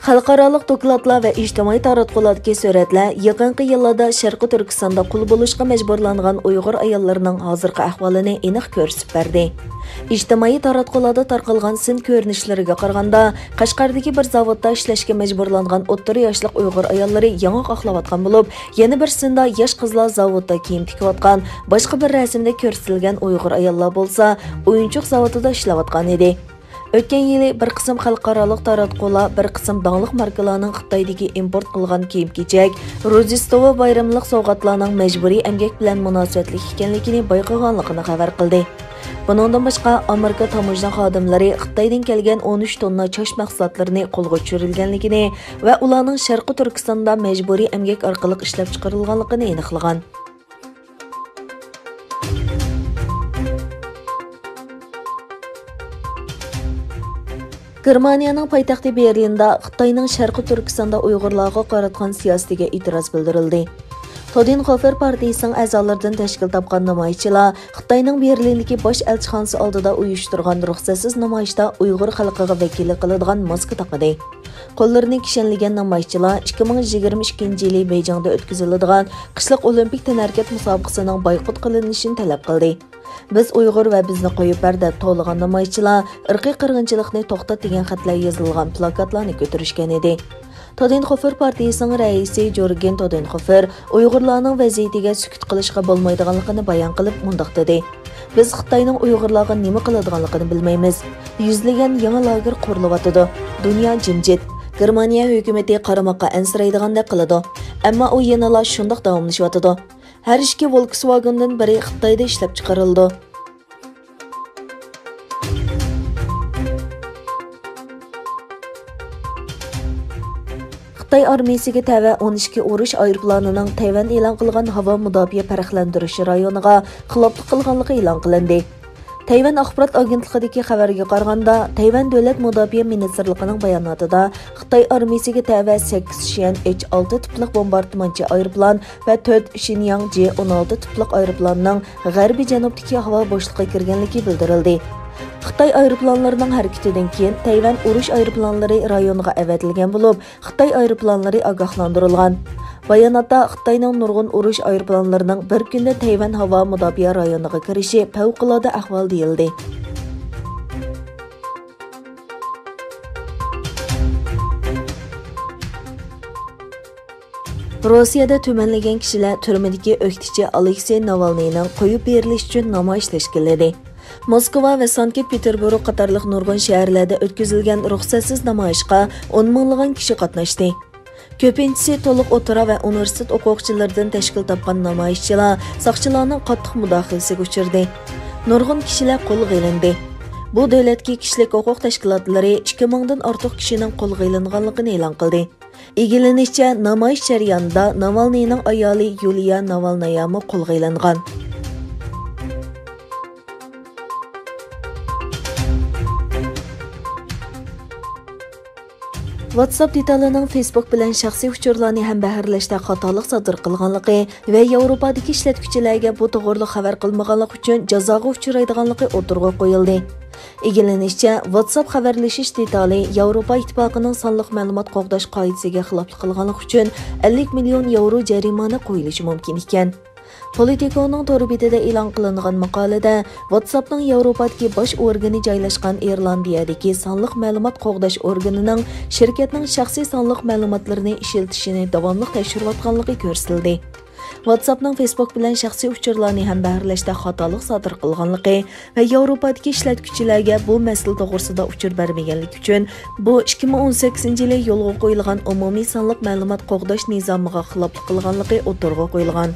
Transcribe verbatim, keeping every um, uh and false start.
خەلقئارالىق دوكلاتلار ۋە ئىجتىمائىي تاراتقۇلاردىكى سۈرەتلەر يېقىنقى يىللاردا شەرقىي تۈركىستاندا قۇل بولۇشقا مەجبۇرلانغان ئۇيغۇر ئاياللىرىنىڭ ھازىرقى ئەھۋالىنى ئېنىق كۆرسىتىپ بەردى. ئىجتىمائىي تاراتقۇلاردا تارقالغان سىن كۆرۈنۈشلىرىگە قارىغاندا، قەشقەردىكى بىر زاۋۇتتا ئىشلەشكە مەجبۇرلانغان ئوتتۇرا ياشلىق ئۇيغۇر ئاياللىرى ياڭاق ئاقلاۋاتقان بولۇپ، يەنە بىر سىندا ياش قىزلار زاۋۇتتا كىيىم تىكىۋاتقان، باشقا بىر رەسىمدە كۆرسىتىلگەن ئۇيغۇر ئاياللار بولسا ئويۇنچۇق زاۋۇتىدا ئىشلەۋاتقان ئىدى. ئۆتكەن يىلى بىر قىسىم خەلقئارالىق تاراتقۇلار، بىر قىسىم داڭلىق ماركىلارنىڭ خىتايدىكى ئىمپورت قىلغان كىيىم-كېچەك، روژدېستۋو بايرىملىق سوۋغاتلارنىڭ مەجبۇرىي ئەمگەك بىلەن مۇناسىۋەتلىك ئىكەنلىكىنى بايقىغانلىقىنى خەۋەر قىلدى. بۇنىڭدىن باشقا، ئامېرىكا تاموژنا خادىملىرى خىتايدىن كەلگەن ئون ئۈچ توننا چاچ مەھسۇلاتلىرىنى قولغا چۈشۈرۈلگەنلىكىنى ۋە ئۇلارنىڭ شەرقىي تۈركىستاندا مەجبۇرىي ئەمگەك ئارقىلىق ئىشلەپچىقىرىلغانلىقىنى ئېنىقلىغان. گېرمانىيەنىڭ پايتەختى بېرلىندا خىتاينىڭ شەرقىي تۈركىستاندا ئۇيغۇرلارغا قاراتقان سىياسىتىگە ئېتىراز بىلدۈرۈلدى. تودېنخوفېر پارتىيىسىنىڭ ئەزالىرىدىن تەشكىل تاپقان نامايىشچىلار خىتاينىڭ بېرلىندىكى باش ئەلچىخانىسى ئالدىدا ئۇيۇشتۇرغان رۇخسەتسىز نامايىشتا ئۇيغۇر خەلقىگە ۋەكىللىك قىلىدىغان ماسكا تاقىدى. قوللىرىنى كىشەنلىگەن نامايىشچىلار ئىككى مىڭ يىگىرمە ئىككىنچى يىلى بېيجىڭدا ئۆتكۈزۈلىدىغان قىشلىق ئولىمپىك تەنھەرىكەت مۇسابىقىسىنىڭ بايقۇت قىلىنىشىنى تەلەپ قىلدى. «بىز ئۇيغۇر ۋە بىزنى قويۇپ بەر» دەپ توۋلىغان نامايىشچىلار «ئىرقىي قىرغىنچىلىقنى توختات» دېگەن خەتلەر يېزىلغان پلاكاتلارنى كۆتۈرۈشكەن ئىدى. تودېنخوفېر پارتىيىسىنىڭ رەئىسى جورگېن تودېنخوفېر ئۇيغۇرلارنىڭ ۋەزىيىتىگە سۈكۈت قىلىشقا بولمايدىغانلىقىنى بايان قىلىپ مۇنداق دېدى: «بىز خىتاينىڭ ئۇيغۇرلارغا نېمە قىلىدىغانلىقىنى بىلمەيمىز. يۈزلىگەن يېڭى لاگېر قۇرۇلۇۋاتىدۇ. دۇنيا جىمجىت. گېرمانىيە ھۆكۈمىتى قارىماققا ئەنسىرەيدىغاندەك قىلىدۇ. ئەمما ئۇ يەنىلا شۇنداق داۋاملىشىۋاتىدۇ. ھەر ئىككى ۋولكسۋاگېندىن بىرى خىتايدا ئىشلەپچىقىرىلىدۇ.» خىتاي ئارمىيىسىگە تەۋە ئون ئىككى ئۇرۇش ئايروپىلانىنىڭ تەيۋەن ئېلان قىلغان ھاۋا مۇداپىئە پەرقلەندۈرۈش رايونىغا خىلاپلىق قىلغانلىقى ئېلان قىلىندى. تەيۋەن ئاخبارات ئاگېنتلىقىدىكى خەۋەرگە قارىغاندا، تەيۋەن دۆلەت مۇداپىئە مىنىستىرلىقىنىڭ باياناتىدا خىتاي ئارمىيىسىگە تەۋە سەككىز شيەن ئېچ ئالتە تىپلىق بومباردىمانچى ئايروپىلان ۋە تۆت شىنياڭ جې ئون ئالتە تىپلىق ئايروپىلاننىڭ غەربىي جەنۇبتىكى ھاۋا بوشلۇقىغا كىرگەنلىكى بىلدۈرۈلدى. خىتاي ئايروپىلانلىرىنىڭ ھەرىكىتىدىن كېيىن تەيۋەن ئۇرۇش ئايروپىلانلىرى رايونغا ئەۋەتىلگەن بولۇپ، خىتاي ئايروپىلانلىرى ئاگاھلاندۇرۇلغان. باياناتتا خىتاينىڭ نۇرغۇن ئۇرۇش ئايروپىلانلىرىنىڭ بىر كۈندە تەيۋەن ھاۋا مۇداپىئە رايونىغا كىرىشى پەۋقۇلئاددە ئەھۋال دېيىلدى. روسىيەدە تۈمەنلىگەن كىشىلەر تۈرمىدىكى ئۆكتىچى ئالېكسېي ناۋالنىينىڭ قويۇپ بېرىلىشى ئۈچۈن نامايىش تەشكىللىدى. موسكۋا ۋە سانكت پېتېربۇرگ قاتارلىق نۇرغۇن شەھەرلەردە ئۆتكۈزۈلگەن رۇخسەتسىز نامايىشقا ئون مىڭلىغان كىشى قاتناشتى. كۆپىنچىسى تولۇق ئوتتۇرا ۋە ئۇنىۋېرسىتېت ئوقۇغۇچىلىرىدىن تەشكىل تاپقان نامايىشچىلار ساقچىلارنىڭ قاتتىق مۇداخىلىسىگە ئۇچرىدى. نۇرغۇن كىشىلەر قولغا ئېلىندى. بۇ دۆلەتتىكى كىشىلىك ھوقۇق تەشكىلاتلىرى ئىككى مىڭدىن ئارتۇق كىشىنىڭ قولغا ئېلىنغانلىقىنى ئېلان قىلدى. ئىگىلىنىشىچە، نامايىش جەريانىدا ناۋالنىينىڭ ئايالى يۇلىيا ناۋالنايامۇ قولغا ئېلىنغان. ۋاتساپ دېتالىنىڭ فېيسبۇك بىلەن شەخسىي ئۇچۇرلارنى ھەمبەھىرلەشتە خاتالىق سادىر قىلغانلىقى ۋە ياۋروپادىكى ئىشلەتكۈچىلەرگە بۇ توغرىلىق خەۋەر قىلمىغانلىقى ئۈچۈن جازاغا ئۇچرايدىغانلىقى ئوتتۇرىغا قويۇلدى. ئىگىلىنىشىچە، ۋاتساپ خەۋەرلىشىش دېتالى ياۋروپا ئىتتىپاقىنىڭ سانلىق مەلۇمات قوغداش قائىدىسىگە خىلاپلىق قىلغانلىقى ئۈچۈن ئەللىك مىليون ياۋرو جەرىمانە قويۇلۇشى مۇمكىن ئىكەن. پولىتىكونىڭ تور بېتىدە ئېلان قىلىنغان ماقالىدە، ۋاتساپنىڭ ياۋروپادىكى باش ئورگىنى جايلاشقان ئىرلاندىيەدىكى سانلىق مەلۇمات قوغداش ئورگىنىنىڭ شىركەتنىڭ شەخسىي سانلىق مەلۇماتلىرىنى ئىشلىتىشىنى داۋاملىق تەكشۈرۈۋاتقانلىقى كۆرسىتىلدى. ۋاتساپنىڭ فېيسبۇك بىلەن شەخسىي ئۇچۇرلارنى ھەمبەھىرلەشتە خاتالىق سادىر قىلغانلىقى ۋە ياۋروپادىكى ئىشلەتكۈچىلەرگە بۇ مەسىلە توغرىسىدا ئۇچۇر بەرمىگەنلىكى ئۈچۈن، بۇ ئىككى مىڭ ئون سەككىزىنچى يىلى يولغا قويۇلغان ئومۇمىي سانلىق مەلۇمات قوغداش نىزامىغا خىلاپلىق قىلغانلىقى ئوتتۇرىغا قويۇلغان.